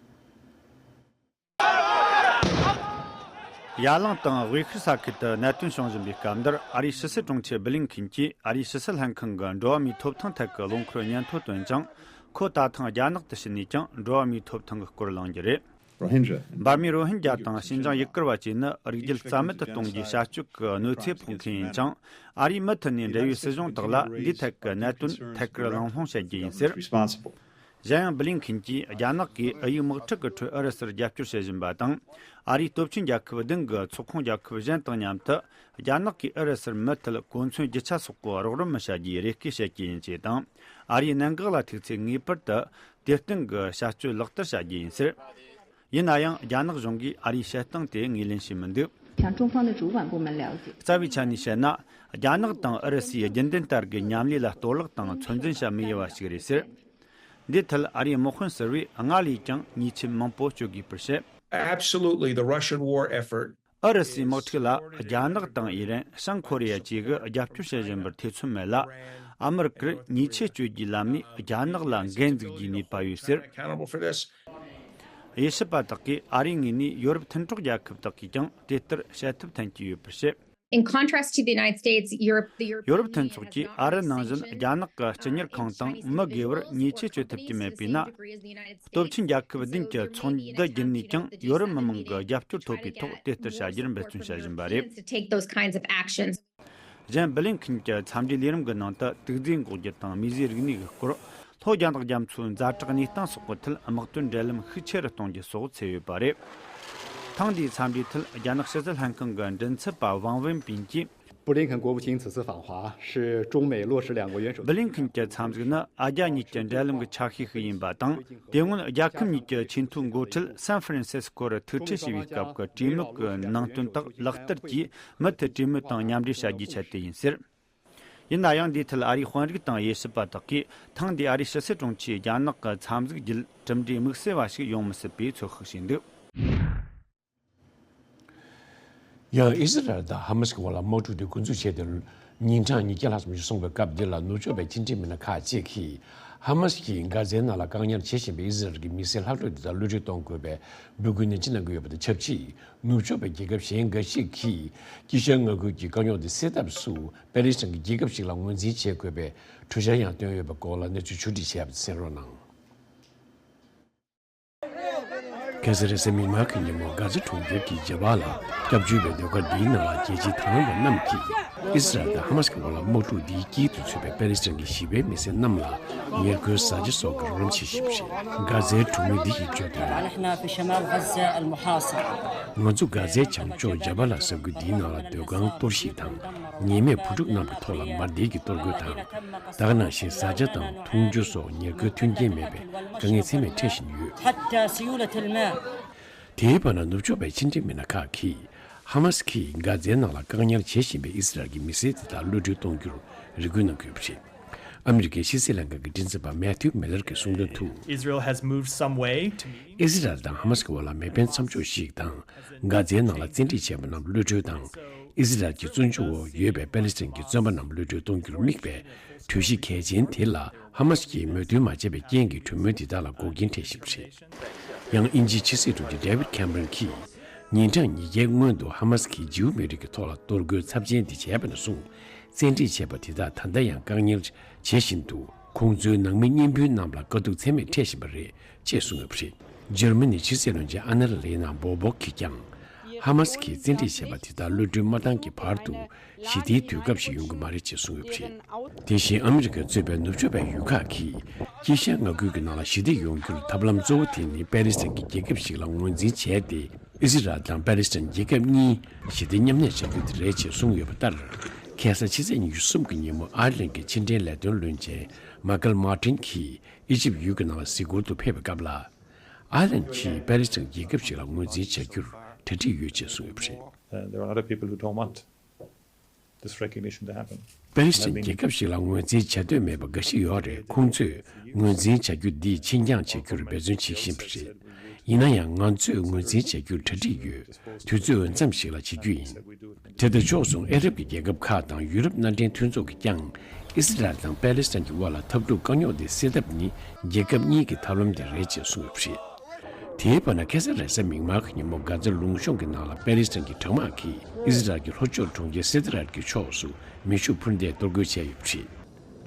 ཡ་ལང་དང་དབུས་ཤར་ས་ཁུལ་དུ་གནད་དོན་བྱུང་བཞིན་པའི་སྐབས་འདིར། ཨ་རིའི་ཕྱི་སྲིད་དྲུང་ཆེ་བྷི་ལིན་ཁིན་གྱིས་ཨ་རིའི་ཕྱི་སྲིད་ལྷན་ཁང་གི་འགྲོ་བ་མིའི་ཐོབ་ཐང་ཐད་ཀྱི་རླུང་འཁོར་སྙན་ཐོ་བཏོན་ཅིང་། ཁོ་ད་ཐེངས་རྒྱ་ནག་ཏུ་ཕྱིན་ནས་ཀྱང་འགྲོ་བ་མིའི་ཐོབ་ཐང་གི་སྐོར་གླེང་རྒྱུ་རེད། Rohingya. འབར་མའི་རོ་ཧིན་རྒྱ་དང་ཤིན་ཅང་ཡུ་གུར་བ་བཅས་ནི་རིགས་རྒྱུད་རྩ་མེད་དུ་གཏོང་རྒྱུའི་བྱ་སྤྱོད་ཀྱི་གནོད་འཚེ་ཕོག་མཁན་ཡིན་ཅིང་། ཨ་རིའི་མུ་མཐུད་ནས་འབྲེལ་ཡོད་སྲིད་གཞུང་དག་ལ་འདིའི་ཐད་ཀྱི་གནད་དོན་ཐད་ཀར་གླེང་སློང་བྱེད་རྒྱུ་ཡིན་ཟེར། Responsible. གཞན་ཡང་བྷི་ལིན་ཁིན་གྱིས་རྒྱ་ནག་གིས་ཨུ་ཡིག་དམག་འཁྲུག་གི་ཁྲོད་ཨུ་རུ་སུར་རྒྱབ་སྐྱོར་བྱེད་བཞིན་པ་དང་། ཨ་རིའི་སྟོབས་ཆེན་རྒྱལ་ཁབ་བདུན་གྱི་ཚོགས་ཁོངས་རྒྱལ་ཁབ་གཞན་དང་མཉམ་དུ། རྒྱ་ནག་གིས་ཨུ་རུ་སུར་མུ་མཐུད་གོ་མཚོན་རྒྱུ་ཆ་སོགས་ཀྱི་རོགས་རམ་བྱ་རྒྱུའི་རེ་སྐུལ་བྱེད་རྒྱུ་ཡིན་ཅེས་དང་། ཨ་རིའི་གནད་འགག་ལ་ཐུག་ཚེ་ངེས་པར་དུ་དེར་བརྟེན་གྱི་བྱ་སྤྱོད་ལག་བསྟར་བྱ་རྒྱུ་ཡིན་ཟེར། ཡིན་ན་ཡང་རྒྱ་ནག་གཞུང་གིས་ཨ་རིའི་བཤད་སྟངས་དེ་ངོས་ལེན་བྱས་མི་འདུག། 向中方的主管部门了解。 རྩ་བའི་ཆ་ནས་བཤད་ན། རྒྱ་ནག་དང་ཨུ་རུ་སུའི་རྒྱུན་ལྡན་ལྟར་གྱི་མཉམ་ལས་ལ་གཏོར་བརླག་དང་ཚོད་འཛིན་བྱ་མི་དགོས་པ་ཞིག་རེད་ཟེར། འདིའི་ཐད་ཨ་རིའི་དམག་དཔོན་ཟུར་པས་སྔར་ལས་ཀྱང་ཉེས་ཆད་མང་པོ་གཅོད་དགོས་པར་བཤད། Absolutely, the Russian war effort. ཨུ་རུ་སུའི་དམག་འཁྲུག་ལ་རྒྱ་ནག་དང་ཨི་རན། བྱང་ཁོ་རེ་ཡ་བཅས་ཀྱིས་རྒྱབ་སྐྱོར་བྱེད་བཞིན་པར་ཐེ་ཚོམ་མེད་ལ། ཨ་མི་རི་ཀར་ཉེས་ཆད་གཅོད་རྒྱུའི་ལམ་ནས་རྒྱ་ནག་ལ་འགན་འཛུགས་རྒྱུའི་ནུས་པ་ཡོད་ཟེར། Accountable for this. དབྱེ་ཞིབ་པ་དག་གིས་ཨ་རིའི་ངོས་ནས་ཡོ་རོབ་མཐུན་གྲོགས་རྒྱལ་ཁབ་དག་གིས་ཀྱང་དེ་ལྟར་བྱེད་ཐབས་འཐེན་གྱི་ཡོད་པར་བཤད། In contrast to the United States, Europe, the European ཡོ་རོབ་མཐུན་ཚོགས་ཀྱིས་ཨ་རི་ནང་བཞིན་རྒྱ་ནག་གི་སྤྱི་གཉེར་ཁང་དང་མི་སྒེར་བར་ཉེས་ཆད་གཅོད་ཐུབ་ཀྱི་མེད་པས་ན། སྟོབས་ཆེན་རྒྱལ་ཁབ་བདུན་གྱི་ཚོགས་འདུ་བརྒྱུད་ནས་ཀྱང་ཡོ་རོབ་མི་མང་གི་རྒྱབ་སྐྱོར་ཐོབ་པའི་ཐོག་དེ་ལྟར་བྱ་རྒྱུར་འབད་བརྩོན་བྱ་བཞིན་པ་རེད། To take those kinds of actions. གཞན་བྷི་ལིན་ཁིན་གྱི་འཚམས་འདྲིའི་ལས་རིམ་གྱི་ནང་དུ་དུག་རྫས་འགོག་རྒྱུ་དང་མིས་བཟོས་རིག་གནས་ཀྱི་སྐོར། ལྷོ་རྒྱ་ནག་རྒྱ་མཚོའི་ཛ་དྲག་གནས་སྟངས་སོགས་ཀྱི་ཐད་དམག་དོན་འབྲེལ་ལམ་ཤུགས་ཆེ་རུ་གཏོང་རྒྱུ་སོགས་གསལ་ཡོད་པ་རེད། ཐེངས་འདིའི་འཚམས་འདྲིའི་ཐད་རྒྱ་ནག་ཕྱི་སྲིད་ལྷན་ཁང་གི་མགྲིན་ཚབ་པ་ཝང་ཝེན་པིན་གྱིས། 布林肯国务卿此次访华是中美落实两国元首 བྷི་ལིན་ཁིན་གྱི་འཚམས་གཟིགས་ནི་ཨ་རྒྱ་གཉིས་ཀྱི་འབྲེལ་ལམ་གྱི་ཆ་ཤས་ཤིག་ཡིན་པ་དང་། དེ་སྔོན་རྒྱལ་ཁབ་གཉིས་ཀྱི་ཆེས་མཐོའི་འགོ་ཁྲིད་སན་ཧྥ་རན་སིས་ཀོ་རུ་ཐུག་འཕྲད་བྱས་པའི་སྐབས་ཀྱི་གྲོས་མོལ་གྱི་ནང་དོན་དག་ལག་བསྟར་གྱིས་མུ་མཐུད་གྲོས་མོལ་དང་མཉམ་འབྲེལ་བྱ་རྒྱུའི་ཆེད་དུ་ཡིན་ཟེར། ཡིན་ན་ཡང་འདིའི་ཐད་ཨ་རིའི་དཔོན་རིགས་དང་དབྱེ་ཞིབ་པ་དག་གིས་ཐེངས་འདིའི་ཨ་རིའི་ཕྱི་སྲིད་དྲུང་ཆེའི་རྒྱ་ནག་གི་འཚམས་གཟིགས་བརྒྱུད་གྲུབ་འབྲས་དམིགས་བསལ་བ་ཞིག་ཡོང་མི་སྲིད་པའི་ཚོད་དཔག་བྱས་འདུག། ཡང་ཨི་ཟི་རལ་དང་ཧ་མ་སི་གི་བར་ལ་དམག་འཁྲུག་དེ་འགོ་འཛུགས་བྱས་ཏེ་ཉིན་གྲངས་ཉིས་བརྒྱ་ལྷག་ཙམ་ཞིག་སོང་བའི་སྐབས་འདི་ལ་ནུབ་ཕྱོགས་པའི་ཕྱི་འབྲེལ་མི་སྣ་ཁག་ཅིག་གིས་ཧ་མ་སི་གིས་གྷ་ཛའི་ནང་ལ་བཀག་ཉར་བྱེད་བཞིན་པའི་ཨི་ཟི་རལ་གྱི་མི་སེར་ལྷག་འཕྲོས་དེ་དག་གློད་གྲོལ་གཏོང་དགོས་པའི་འབོད་སྐུལ་ནན་ཅི་གནང་གི་ཡོད་པ་དང་ཆབས་ཅིག། ནུབ་ཕྱོགས་པའི་རྒྱལ་ཁབ་གཞན་འགའ་ཞིག་གིས་དཀྱིལ་ཤར་མངའ་ཁུལ་གྱི་དཀའ་རྙོག་དེ་སེལ་ཐབས་སུ་པེ་ལི་སི་ཐན་གྱི་རྒྱལ་ཁབ་ཞིག་ལ་ངོས་འཛིན་བྱེད་དགོས་པའི་གྲོས་འཆར་ཡང་བཏོན་ཡོད་པའི་སྐོར་ལ་གནས་ཚུལ་ཕྱོགས་བསྒྲིགས་བྱས་པ་གསན་རོགས་གནང་། ཁ་སང་རེས་གཟའ་མིག་དམར་གྱི་ཉིན་མོ་གྷ་ཛ་གྲོང་ཁྱེར་གྱི་ཇ་བ་ལ་སྐྱབས་བཅོལ་བའི་སྡོད་སྒར་འདིའི་ནང་ལ་རྒྱལ་སྤྱིའི་དང་བླངས་པ་རྣམས་ཀྱིས་ཨི་སི་རལ་དང་ཧ་མ་སི་གི་བར་ལ་དམག་འཁྲུག་འདིའི་དཀྱིལ་དུ་ཚུད་པའི་པེ་ལི་སི་ཐན་གྱི་ཞི་བའི་མི་སེར་རྣམས་ལ་ཉེར་མཁོའི་བཟའ་བཅའ་སོགས་ཀྱི་རོགས་རམ་བྱེད་བཞིན་པ་རེད། གྷ་ཛའི་གྲོང་མི་འདི་ཡིས་བརྗོད་དོན། نحن في شمال غزة المحاصر. ང་ཚོ་གྷ་ཛའི་བྱང་ཕྱོགས་ཇ་བ་ལ་ས་ཁུལ་འདིའི་ནང་ལ་སྡོད་ཁང་གཏོར་བཤིག་དང་ཉེས་མེད་བུ་ཕྲུག་རྣམས་ཀྱི་ཐོག་ལ་འབར་མདེལ་གྱིས་གཏོར་རྒོལ་དང་། ད་ག་ནང་བཞིན་བཟའ་བཅའ་དང་འཐུང་ཆུ་སོགས་ཉེར་མཁོའི་མཐུན་རྐྱེན་མེད་པའི་དཀའ་ངལ་ཚད་མེད་འཕྲད་བཞིན་ཡོད། حتى سيولة الماء. དེའི་བར་ན་ནུབ་ཕྱོགས་པའི་ཕྱི་འབྲེལ་མི་སྣ་ཁག་གིས་ ཧ་མ་སི་ཀྱིས་གྷ་ཛའི་ནང་ལ་བཀག་ཉར་བྱེད་བཞིན་པའི་ཨི་སི་རལ་གྱི་མི་སེར་དེ་དག་གློད་གྲོལ་གཏོང་རྒྱུར་རེ་སྐུལ་གནང་གི་ཡོད་པ་རེད། ཨ་མི་རི་ཀའི་ཕྱི་སྲིད་ལྷན་ཁང་གི་མགྲིན་ཚབ་པ་མེ་ཐིའུ་མི་ལར་གྱིས་གསུངས་དོན་དུ། Israel has moved some way to meeting. ཨི་སི་རལ་དང་ཧ་མ་སི་ཀྱི་དབར་ལ་མེ་འཕེན་མཚམས་འཇོག་ཞིག་དང་། གྷ་ཛའི་ནང་ལ་བཙན་ཁྲིད་བྱས་པ་རྣམས་གློད་གྲོལ་དང་། ཨི་སི་རལ་གྱི་བཙོན་འཇུག་འོག་ཡོད་པའི་པེ་ལི་སི་ཐན་གྱི་བཙོན་པ་རྣམས་གློད་གྲོལ་གཏོང་རྒྱུར་དམིགས་པའི་གྲོས་གཞི་གལ་ཆེན་དེ་ལ་ཧ་མ་སི་ཀྱིས་མོས་མཐུན་མ་བྱས་པའི་རྐྱེན་གྱིས་གྲོས་མོལ་འདི་དག་ལ་འགོག་རྐྱེན་འཕྲད་བཞིན་པ་རེད། ཡང་དབྱིན་ཇིའི་ཕྱི་སྲིད་དྲུང་ཆེ་David Cameron་གྱིས། ཉིན་གྲངས་ཉིས་བརྒྱའི་སྔོན་དུ་ཧ་མ་སི་ཀྱིས་ཇིའུ་མི་རིགས་ཀྱི་ཐོག་ལ་གཏོར་རྒོལ་ཚབས་ཆེན་འདི་བྱས་པ་ནས་བཟུང་། བཙན་ཁྲིད་བྱས་པ་དེ་དག་ད་ལྟ་ཡང་བཀག་ཉར་བྱེད་བཞིན་འདུག་ཁོང་ཚོའི་ནང་མི་གཉེན་སྤུན་རྣམས་ལ་དཀའ་སྡུག་ཚད་མེད་འཕྲད་བཞིན་པ་རེད་ཅེས་གསུངས་ཡོད་པ་རེད། འཇར་མ་ནིའི་ཕྱི་སྲིད་བློན་ཆེན་ཨ་ན་ལེ་ན་བོ་སྦོག་གིས་ཀྱང་། ཧ་མ་སི་ཀྱིས་བཙན་ཁྲིད་བྱས་པ་དེ་དག་གློད་གྲོལ་མ་བཏང་གི་བར་དུ་ཞི་བདེའི་དུས་སྐབས་ཤིག་ཡོང་གི་མ་རེད་ཅེས་གསུངས་ཡོད་པ་རེད། དེ་བཞིན་ཨ་མི་རི་ཀས་གཙོས་པའི་ནུབ་ཕྱོགས་པའི་ཡུལ་ཁག་གིས་དཀྱིལ་ཤར་མངའ་ཁུལ་གྱི་ནང་ལ་ཞི་བདེ་ཡོང་རྒྱུར་ཐབས་ལམ་གཙོ་བོ་དེ་ནི་པེ་ལི་སི་ཐན་གྱི་རྒྱལ་ཁབ་ཞིག་ལ་ངོས་འཛིན་བྱས་ཏེ། ཨི་སི་རལ་དང་པེ་ལི་སི་ཐན་རྒྱལ་ཁབ་གཉིས་ཞི་བདེ་མཉམ་གནས་བྱ་རྒྱུ་དེ་རེད་ཅེས་གསུངས་ཡོད་པ་ལྟར། ཁ་སང་ཕྱི་ཚེས་ཉི་ཤུ་གསུམ་གྱི་ཉིན་མོ་ཨའེ་ལན་གྱི་ཕྱི་འབྲེལ་ལས་དོན་བློན་ཆེན་མཱ་ཀལ་མཱ་ཏིན་གྱིས་ཨི་ཇིབ་ཡུལ་གྱི་ནང་ལ་གཟིགས་སྐོར་དུ་ཕེབས་པའི་སྐབས་ལ། ཨའེ་ལན་གྱིས་པེ་ལི་སི་ཐན་རྒྱལ་ཁབ་ཞིག་ལ་ངོས་འཛིན་བྱ་རྒྱུར་གྲ་སྒྲིག་ཡོད་ཅེས་གསུངས་ཡོད་པ་རེད། Uh, there are other people who don't want this recognition to happen. པེ་ལི་སི་ཐན་རྒྱལ་ཁབ་ཞིག་ལ་ངོས་འཛིན་བྱ་འདོད་མེད་པ་འགའ་ཞིག་ཡོད་རེད། ཁོང་ཚོས་ངོས་འཛིན་བྱ་རྒྱུ་འདི་ཕྱིར་འགྱངས་བྱ་རྒྱུར་འབད་བརྩོན་བྱེད་བཞིན་པ་རེད། ཡིན་ན་ཡང་ང་ཚོས་ངོས་འཛིན་བྱ་རྒྱུར་གྲ་སྒྲིག་ཡོད། དུས་ཚོད་འོས་འཚམ་ཞིག་ལ་བྱེད་རྒྱུ་ཡིན། དེ་དང་ཕྱོགས་མཚུངས་ཨ་རབ་ཀྱི་རྒྱལ་ཁབ་ཁག་དང་ཡུ་རོབ་མནའ་འབྲེལ་མཐུན་ཚོགས་ཀྱིས་ཀྱང་ཨི་སི་རལ་དང་པེ་ལི་སི་ཐན་གྱི་དབར་ལ་འཐབ་འཁྲུག་དཀའ་རྙོག་འདི་སེལ་ཐབས་ནི་རྒྱལ་ཁབ་གཉིས་ཀྱི་ཐབས་ལམ་དེ་རེད་ཅེས་གསུངས་ཡོད་པ་རེད། དེའི་བར་ན་ཁ་སང་རེས་གཟའ་མིག་དམར་གྱི་ཉིན་མོ་གྷ་ཛ་ལུང་གཤོང་གི་ནང་ལ་པེ་ལི་སི་ཐན་གྱི་དྲག་དམག་གིས་ཨི་སི་རལ་གྱི་ལྷོ་ཕྱོགས་གྲོང་ཁྱེར་སེ་ཏི་རལ་གྱི་ཕྱོགས་སུ་མེ་ཤུགས་འཕུར་མདེལ་གཏོར་རྒོལ་བྱས་ཡོད་པ་རེད།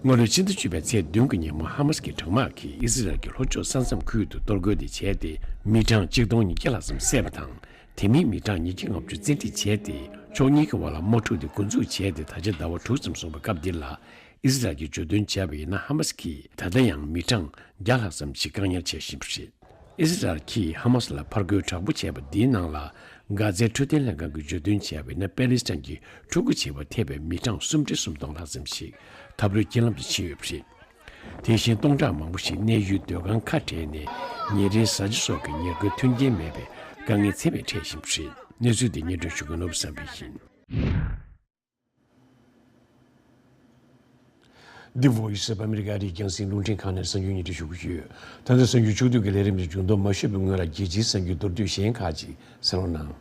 སྔ་ལོའི་ཕྱི་ཟླ་བཅུ་པའི་ཚེས་བདུན་གྱི་ཉིན་མོ་ཧ་མ་སི་ཀྱི་དྲག་དམག་གིས་ཨི་སི་རལ་གྱི་ལྷོ་ཕྱོགས་ས་མཚམས་ཁུལ་དུ་གཏོར་རྒོལ་དེ་བྱས་ཏེ་མི་གྲངས་གཅིག་སྟོང་ཉིས་བརྒྱ་ལྷག་ཙམ་བསད་པ་དང་། དེ་མིན་མི་གྲངས་ཉིས་བརྒྱ་ལྔ་བཅུ་བཙན་ཁྲིད་བྱས་ཏེ། ཕྱོགས་གཉིས་ཀྱི་བར་ལ་དམག་འཁྲུག་དེ་འགོ་འཛུགས་བྱས་ཏེ་ད་ཆ་ཟླ་བ་དྲུག་ཙམ་སོང་བའི་སྐབས་འདི་ལ། ཨི་སི་རལ་གྱིས་བརྗོད་དོན་བྱས་པ་ཡིན་ན་ཧ་མ་སི་ཀྱིས་ད་ལྟ་ཡང་མི་གྲངས་བརྒྱ་ལྷག་ཙམ་ཞིག་བཀག་ཉར་བྱེད་བཞིན་པ་རེད། ཨི་སི་རལ་གྱིས་ཧ་མ་སི་ལ་ཕར་རྒོལ་དྲག་པོ་བྱས་པ་འདིའི་ནང་ལ། གྷ་ཛའི་འཕྲོད་བསྟེན་ལྷན་ཁང་གིས་བརྗོད་དོན་བྱས་པ་ཡིན་ན་པེ་ལི་སི་ཐན་གྱི་ཕྲུ་གུ་བྱེ་བ་ཐེ་བའི་མི་གྲངས་སུམ་ཁྲི་སུམ་སྟོང་ལྷག་ཙམ་ཞིག་འཐབ་རོའི་རྐྱེན་ལམ་དུ་ཕྱིན་ཡོད་པ་རེད། དེ་བཞིན་སྟོང་ཕྲག་མང་པོ་ཞིག་གནས་ཡུལ་སྡོད་ཁང་ཁ་བྲལ་ནས་ཉིན་རེའི་བཟའ་བཅའ་སོགས་ཀྱི་ཉེར་མཁོའི་མཐུན་རྐྱེན་མེད་པའི་དཀའ་ངལ་ཚད་མེད་འཕྲད་བཞིན་པ་རེད། གནས་ཚུལ་འདི་སྙན་སྒྲོན་ཞུ་མཁན་ནོར་བུ་བསམ་འཕེལ་ཡིན། འདི་Voice of America རེད། རྒྱང་སྲིང་རླུང་འཕྲིན་ཁང་ནས་གསར་འགྱུར་སྙན་སྒྲོན་ཞུ་གི་ཡོད། ད་ལྟ་གསར་འགྱུར་ཕྱོགས་བསྡུས་ཀྱི་ལས་རིམ་དེ་མཇུག་བསྡོམས་མ་ཞུས་པའི་སྔོན་ལ་རྒྱལ་སྤྱིའི་གསར་འགྱུར་མདོར་བསྡུས་གཞན་ཁག་ཅིག་གསན་རོགས་གནང་།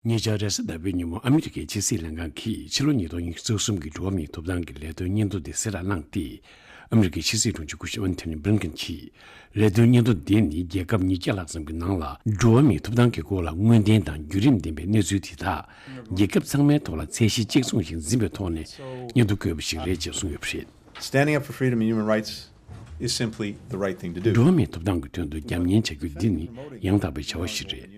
ཉེ་ཆར་རེས་གཟའ་ཟླ་བའི་ཉིན་མོ་ཨ་མི་རི་ཀའི་ཕྱི་སྲིད་ལྷན་ཁང་གིས་ཕྱི་ལོ་ཉིས་སྟོང་ཉི་ཤུ་རྩ་གསུམ་གྱི་འགྲོ་བ་མིའི་ཐོབ་ཐང་གི་ལས་དོན་སྙན་ཐོ་དེ་གསལ་བསྒྲགས་གནང་སྟེ། ཨ་མི་རི་ཀའི་ཕྱི་སྲིད་དྲུང་ཆེ་སྐུ་ཞབས་ཨན་ཐོ་ནི་བྷི་ལིན་ཀེན་གྱིས། ལས་དོན་སྙན་ཐོ་འདི་ནི་རྒྱལ་ཁབ་ཉིས་བརྒྱ་ལྷག་ཙམ་གྱི་ནང་ལ་འགྲོ་བ་མིའི་ཐོབ་ཐང་གི་སྐོར་ལ་དངོས་བདེན་དང་བརྒྱུད་རིམ་ལྡན་པའི་གནས་ཚུལ་དེ་དག་རྒྱལ་ཁབ་ཚང་མའི་ཐོག་ལ་ཚད་གཞི་གཅིག་མཚུངས་ཤིག་འཛིན་པའི་ཐོག་ནས་སྙན་ཐོ་བཀོད་པ་ཞིག་རེད་ཅེས་གསུངས་ཡོད་པ་རེད། Standing up for freedom and human rights is simply the right thing to do. འགྲོ་བ་མིའི་ཐོབ་ཐང་གི་དོན་དུ་རྒྱབ་གཉེར་བྱ་རྒྱུ་འདི་ནི་ཡང་དག་པའི་བྱ་བ་ཞིག་རེད།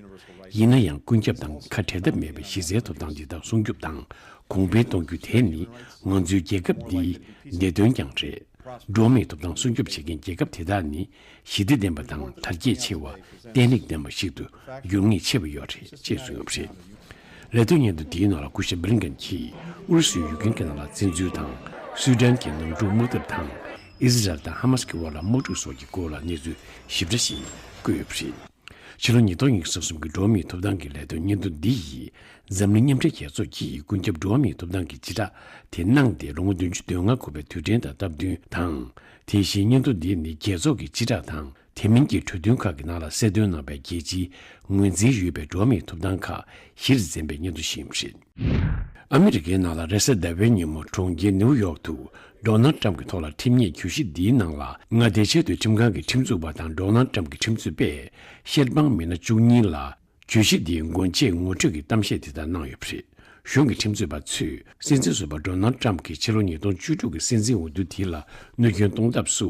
ཡིན་ན་ཡང་ཀུན་ཁྱབ་དང་ཁ་བྲལ་ཐབས་མེད་པའི་གཞི་རྩའི་ཐོབ་ཐང་འདི་དག་སྲུང་སྐྱོབ་དང་གོང་འཕེལ་གཏོང་རྒྱུ་དེ་ནི་ང་ཚོའི་རྒྱལ་ཁབ་འདིའི་བདེ་དོན་ཀྱང་རེད། འགྲོ་བ་མིའི་ཐོབ་ཐང་སྲུང་སྐྱོབ་བྱེད་མཁན་རྒྱལ་ཁབ་དེ་དག་ནི་ཞི་བདེ་ལྡན་པ་དང་དར་རྒྱས་ཆེ་བ། བརྟན་ལྷིང་ལྡན་པ་ཞིག་ཏུ་འགྱུར་ངེས་ཆེ་བ་ཡོད་རེད་ཅེས་གསུངས་ཡོད་པ་རེད། ལས་དོན་སྙན་ཐོ་འདིའི་ནང་ལ་སྐུ་ཞབས་བྷི་ལིན་ཀེན་གྱིས་ཨུ་རུ་སུའི་ཡུཀ་རེན་གྱི་ནང་ལ་བཙན་འཛུལ་དང་། སུའེ་ཏན་གྱི་ནང་འཁྲུག་དམག་འཐབ་དང་། ཨི་ཟི་རལ་དང་ཧ་མ་སི་ཀྱི་དབར་ལ་དམག་འཁྲུག་སོགས་ཀྱི་སྐོར་ལ་གནས་ཚུལ་ཞིབ་ཕྲ་ཞིག་བཀོད་ཡོད་པ་རེད། ཕྱི་ལོ་ཉིས་སྟོང་ཉི་ཤུ་རྩ་གསུམ་གྱི་འགྲོ་བ་མིའི་ཐོབ་ཐང་གི་ལས་དོན་སྙན་ཐོ་འདི་ཡིས་འཛམ་གླིང་མཉམ་འབྲེལ་རྒྱལ་ཚོགས་ཀྱིས་ཀུན་ཁྱབ་འགྲོ་བ་མིའི་ཐོབ་ཐང་གི་སྤྱི་བསྒྲགས་དེ་གནང་སྟེ་ལོ་ངོ་བདུན་ཅུ་དོན་ལྔ་འཁོར་བའི་དུས་དྲན་དང་སྟབས་བསྟུན་དང་། དེ་བཞིན་སྙན་ཐོ་འདི་ནི་རྒྱལ་ཚོགས་ཀྱི་སྤྱི་བསྒྲགས་དང་། དེ་མིན་གྱི་གྲོས་མཐུན་ཁག་གི་ནང་ལ་གསལ་སྟོན་གནང་པའི་རྒྱལ་སྤྱིའི་ངོས་འཛིན་ཡོད་པའི་འགྲོ་བ་མིའི་ཐོབ་ཐང་ཁག་གཞིར་འཛིན་པའི་སྙན་ཐོ་ཞིག་ཡིན་པ་རེད། ཨ་མི་རི་ཀའི་ནང་ལ་རེས་གཟའ་ཟླ་བའི་ཉིན་མོ་གྲོང་ཁྱེར་ནེའུ་ཡོག་ཏུ་ཌོ་ནལ་ཊམ་གྱི་ཐོག་ལ་ཁྲིམས་ཉེས་གྱོད་གཞི་འདིའི་ནང་ལ་མངའ་སྡེའི་ཆེས་མཐོའི་ཁྲིམས་ཁང་གི་ཁྲིམས་རྩོད་པ་དང་ཌོ་ནལ་ཊམ་གྱི་ཁྲིམས་རྩོད་པས་ཤེལ་དབང་མི་སྣ་བཅུ་གཉིས་ལ། གྱོད་གཞི་འདིའི་སྒོ་འབྱེད་ངོ་སྤྲོད་ཀྱི་གཏམ་བཤད་དེ་ལྟར་གནང་ཡོད་པ་རེད། གཞུང་གི་ཁྲིམས་རྩོད་པ་ཚོས་སྲིད་འཛིན་ཟུར་པ་ཌོ་ནལ་ཊམ་གྱིས་ཕྱི་ལོ་ཉིས་སྟོང་བཅུ་དྲུག་གི་སྲིད་འཛིན་འོས་བསྡུ་དེ་ལ་གནོད་སྐྱོན་གཏོང་ཐབས་སུ་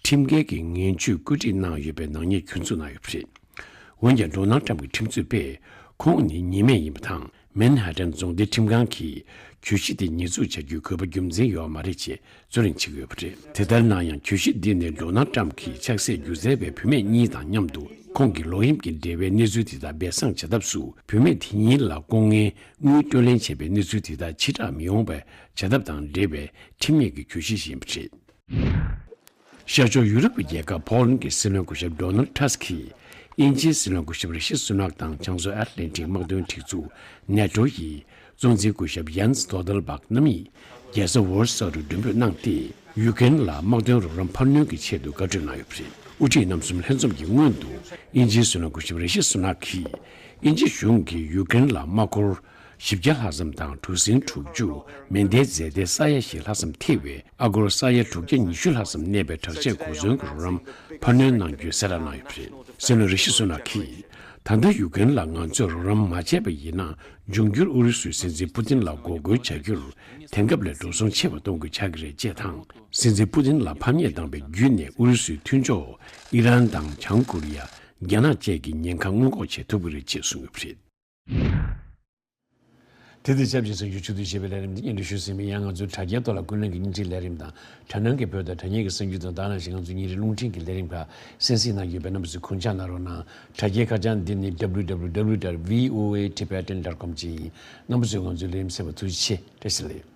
ཁྲིམས་འགལ་གྱི་ངན་ཇུས་བཀོད་སྒྲིག་གནང་ཡོད་པའི་ནག་ཉེས་གྱོད་འཛུགས་གནང་ཡོད་པ་རེད། འོན་ཀྱང་ཌོ་ནལ་ཊམ་གྱི་ཁྲིམས་རྩོད་པས་ཁོང་ནི་ཉེས་མེད་ཡིན་པ་དང་། མན་ཧ་ཏན་རྫོང་སྡེའི་ཁྲིམས་ཁང་གིས་གྱོད་གཞི་དེ་ཉེས་འཛུགས་བྱ་རྒྱུའི་དགོས་པ་རྒྱུ་མཚན་ཡོད་མ་རེད་ཅེས། རྩོད་གླེང་བྱེད་ཀྱི་ཡོད་པ་རེད། དེ་ལྟར་ན་ཡང་གྱོད་གཞི་འདི་ནི་ཌོ་ནལ་ཊམ་གྱིས་ཆགས་སྲེད་བརྒྱུད་སྩལ་བའི་བུད་མེད་གཉིས་དང་མཉམ་དུ་ཁོང་གི་ལོག་གཡེམ་གྱི་འབྲེལ་བའི་གནས་ཚུལ་དེ་དག་སྦས་གསང་བྱ་ཐབས་སུ་བུད་མེད་དེ་གཉིས་ལ་ལྐོག་ངན་དངུལ་སྤྲོད་ལེན་བྱས་པའི་གནས་ཚུལ་དེ་དག་ཕྱིར་བསྒྲགས་མི་ཡོང་བའི་བྱ་ཐབས་དང་འབྲེལ་བའི་ཁྲིམས་ཉེས་ཀྱི་གྱོད་གཞི་ཞིག་ཡིན་པ་རེད། ཤར་ཕྱོགས་ཡུ་རོབ་ཀྱི་རྒྱལ་ཁབ་ཕོ་ལན་གྱི་སྲིད་བློན་སྐུ་ཞབས་ཌོ་ནལ་ཊ་སི་ཀིས་ དབྱིན་ཇིའི་སྲིད་བློན་སྐུ་ཞབས་རི་ཤི་སུ་ནག་དང་བྱང་མཚོ་ཨེཊ་ལན་ཊིག་དམག་དོན་སྒྲིག་འཛུགས་ནེ་ཊོ་ཡི་གཙོ་འཛིན་སྐུ་ཞབས་ཡན་སི་སྟོལ་ཏན་བྷག་རྣམ་གཉིས་རྒྱལ་ས་ཝོར་སོ་རུ་མགྲོན་འབོད་གནང་སྟེ། ཡུ་ཀེ་རེན་ལ་དམག་དོན་རོགས་རམ་འཕར་སྣོན་གྱི་ཆེད་དུ་བཀའ་གྲོས་གནང་ཡོད་པ་རེད། དབུ་ཁྲིད་རྣམ་གསུམ་ལྷན་འཛོམས་ཀྱི་སྔོན་དུ། དབྱིན་ཇིའི་སྲིད་བློན་སྐུ་ཞབས་རི་ཤི་སུ་ནག་གིས། དབྱིན་ཇི་གཞུང་གིས་ཡུ་ཀེ་རེན་ལ་དམག་འཁོར་བཞི་བརྒྱ་ལྷག་ཙམ་དང་གྲུ་གཟིངས་དྲུག་ཅུ། མེ་མདའི་རྫས་མདེལ་ས་ཡ་བཞི་ལྷག་ཙམ་ཐེ་བའི་ཨ་སྒོར་ས་ཡ་དྲུག་བརྒྱ་ཉི་ཤུ་ལྷག་ཙམ་གནས་པའི་དྲག་ཆས་གོ་མཚོན་གྱི་རོགས་རམ་འཕར་སྣོན་གནང་རྒྱུའི་གསལ་བསྒྲགས་གནང་ཡོད་པ་རེད། སྲིད་བློན་རི་ཤི་སུ་ནག་གིས། ད་ལྟ་ཡུ་ཀེ་རེན་ལ་ང་ཚོས་རོགས་རམ་མ་བྱས་པ་ཡིན་ན། འབྱུང་འགྱུར་ཨུ་རུ་སུའི་སྲིད་འཛིན་པུ་ཏིན་ལ་འགོག་རྒོལ་བྱ་རྒྱུར། དེང་སྐབས་ལས་འགྲོ་སོང་ཆེ་བ་གཏོང་དགོས་ཆགས་ཀྱི་རེད་ཅེས་དང་། སྲིད་འཛིན་པུ་ཏིན་ལ་ཕམ་ཉེས་བཏང་བའི་བརྒྱུད་ནས་ཨུ་རུ་སུའི་མཐུན་ཕྱོགས་ཨི་རན་དང་བྱང་ཀོ་རི་ཡ། རྒྱ་ནག་བཅས་ཀྱི་ཉེན་ཁ་སྔོན་འགོག་བྱེད་ཐུབ་ཀྱི་རེད་ཅེས་གསུངས་ཡོད་པ་རེད། དེ་དང་ཆབས་ཅིག་གསར་འགྱུར་ཕྱོགས་བསྡུས་ཞེས་པའི་ལས་རིམ་འདི་སྙན་སྒྲོན་ཞུས་ཟིན་པ་ཡིན། ང་ཚོའི་དྲ་རྒྱའི་ཐོག་ལ་ཀུན་གླེང་གི་བརྙན་འཕྲིན་ལས་རིམ་དང་། དྲ་སྣང་གི་བོད་དང་དྲ་བརྙན་གྱི་གསར་འགྱུར་དང་། དེ་ནང་བཞིན་ང་ཚོའི་ཉིན་རེའི་རླུང་འཕྲིན་གྱི་ལས་རིམ་ཁག་གསན་གཟིགས་གནང་རྒྱུ་ཡོད་པས། རྣམ་པ་ཚོས་གུས་ཕྱག་གནང་རོགས་གནང་། དྲ་རྒྱའི་ཁ་བྱང་འདི་ནི་W W W dot V O A Tibetan dot com ཅིག་ཡིན། རྣམ་པ་ཚོས་ང་ཚོའི་ལས་རིམ་གསན་པར་ཐུགས་རྗེ་ཆེ། བཀྲ་ཤིས་བདེ་ལེགས།